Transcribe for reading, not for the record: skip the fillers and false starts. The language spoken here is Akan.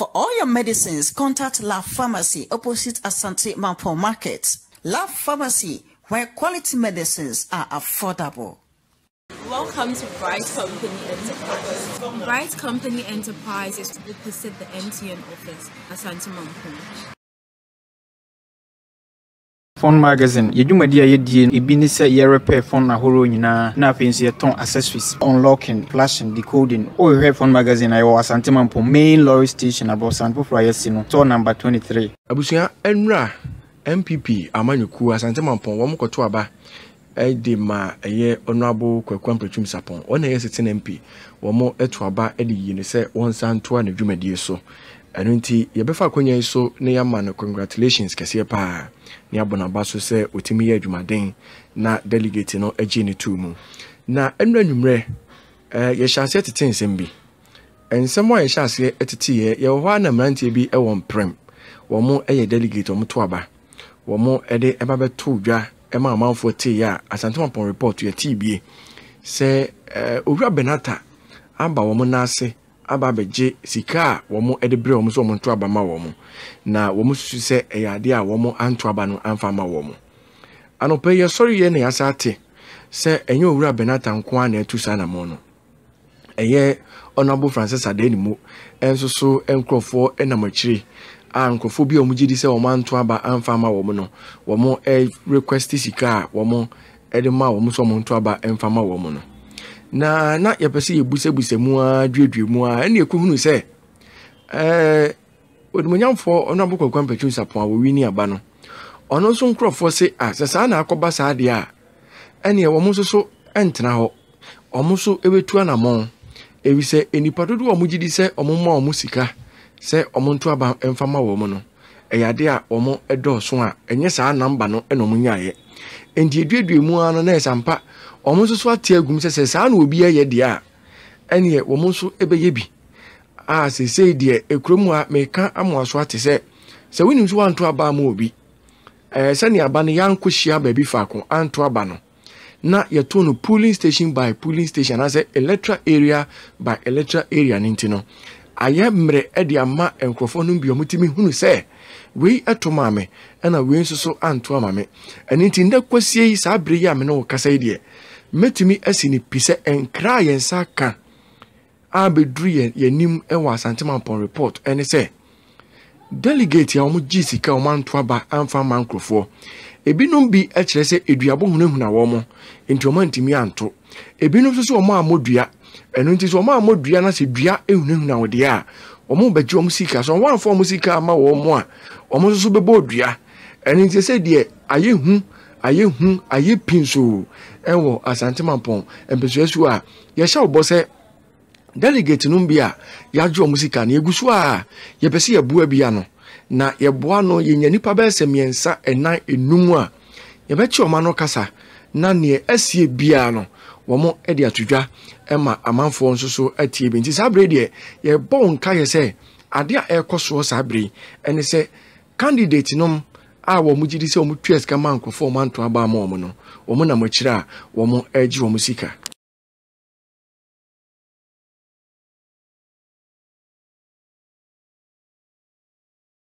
For all your medicines, contact La Pharmacy opposite Asante Mampong Market. La Pharmacy, where quality medicines are affordable. Welcome to Bright Company Enterprise. Bright Company Enterprise is opposite the MTN office, Asante Mampong. Phone Magazine, Yɛn dwumadi a yɛdie no ebi ne sɛ yɛ repair phone ahorow nyinaa na afei nso yɛtɔn accessories, unlocking, flashing, decoding. Wohwehwɛ Phone Magazine a, yɛwɔ Asante Mampong main lorry station abrɔsan foforɔ a yɛasi no, store number 23. Abusua nnura NPP amanyɔkuo Asante Mampong wɔn kɔto aba de ma ɛyɛ Honourable Kwaku Ampratwum Sarpong, ɔno na ɛyɛ sitting MP, wɔn to aba de yii no sɛ wɔnsan ntoa ne dwumadie so. Ɛno nti yɛbɛfa akwanya yi so na yɛama no congratulations kɛseɛ paa na yɛabɔ n'aba so sɛ ɔtumi yɛ adwumaden na delegate no gyee no too mu. Na ɛnnora anwummerɛ eh, yɛhyɛ aseɛ tete nsɛm bi. Nsɛm a yɛhyɛ aseɛ teteeɛ, yɛwɔ hɔ a na mmeranteɛ bi wɔ mprɛm, wɔn yɛ delegate, wɔn to aba. wɔde ba bɛtoo dwa ma amanfoɔ teeɛ a, Asante Mampɔn Report yɛtee bie sɛ Owura Benata aba wɔn nan ase aba abɛgye sika a wɔde brɛ wɔn sɛ wɔn nto aba ma wɔn. Na wɔn susu sɛ ɛyɛ adeɛ a wɔn anto aba no amfa ama wɔn. Anɔpa yi yɛsɔreeɛ na yɛasa ate sɛ ɛnyɛ Owura Benata nko ara na atu saa anamɔn no. Ɛyɛ Honourable Francis Adanimo nso so nkurɔfoɔ nam akyire a nkurɔfoɔ bi a wɔgye di sɛ wɔn anto aba amfa ama wɔn no, wɔn request sika a wɔn de ma wɔn sɛ wɔn nto aba mfa ma wɔn no. Na na yɛpɛ sɛ yɛbusabusa mu ara duadua mu ara ɛna yɛkɔhunu sɛ ɛɛ Onimuonyamfoɔ Honourable Kwaku Ampatwi Nsapɔn a wɔwini aba no, ɔno nso nkurɔfoɔ se a sɛ saa na akɔba saa deɛ a ɛneɛ wɔn nso so ntena hɔ. Wɔn nso bɛtu anammɔn, efisɛ nnipa dodoɔ a wɔgye di sɛ wɔma wɔn sika sɛ wɔnto aba mfa ma wɔn no, ɛyɛ adeɛ a wɔdɔɔso a ɛnyɛ saa namba no na wɔnyaeɛ. Enti eduadua mu ara no na ɛsɛ ampa wɔn nso so ate agum sɛ sɛ saa na obi yɛ deɛ a, ɛneɛ wɔn nso bɛyɛ bi. A seesei deɛ ekurom ha meka amoa so ate sɛ sɛ wonim sɛ woanto aba ama obi, ɛɛ sɛnea aba no yɛankɔhyia baabi faako anto aba no, na yɛtoo no polling station by polling station anaasɛ electoral area by electoral area no nti no ayɛ mmerɛ de ama nkurɔfoɔ no bi a wɔtumi hunu sɛ wei ɛto maa me ɛna wei nso so anto ama me. Ɛno nti nnɛ kwasie yi saa bere yi a me ne wo kasa yi deɛ mɛtumi asi ne pi sɛ nkra a yɛn nsa ka a bɛduru yɛn yɛn anim wɔ Asante Mampɔn report ne sɛ delegate a wɔgye sika a wɔanto aba amfa amma nkurɔfoɔ. Ebinom bi kyerɛ sɛ aduabɔ hunahuna wɔn nti wɔn antumi anto. Ebinom nso sɛ wɔn ammɔ dua. Ɛno nti sɛ wɔn ammɔ dua na sɛ dua hunahuna wɔn deɛ a wɔn bɛgye wɔn sika. Sɛ wɔn amfa wɔn sika ama wɔn a wɔn nso so bɛbɔ dua. Ɛno nti sɛ deɛ ayɛ hu ayɛ hu ayɛ pinsoo ɛwɔ Asante Mampɔn mpɛsua su a Yɛhyɛ wo bɔ sɛ delegate nom bi a yɛagye wɔn sika no, yɛgu so a yɛpɛ sɛ yɛboa bi ano. Na yɛboa no, yɛnya nnipa bɛyɛ sɛ mmiɛnsa, nnan, enum a, yɛbɛkye wɔn ano kasa na neɛ asie biara no, wɔn de ato dwa ma amanfoɔ nso so atie bi. Nti saa bere deɛ, yɛbɔ wo nkaeɛ sɛ adeɛ a ɛrekɔ soɔ saa bere yi ɛne sɛ candidate nom a wɔn gye di sɛ wɔn tua sika ma nkurɔfoɔ a wɔn anto aba ama wɔn no, wɔn nam akyire a wɔn regye wɔn sika.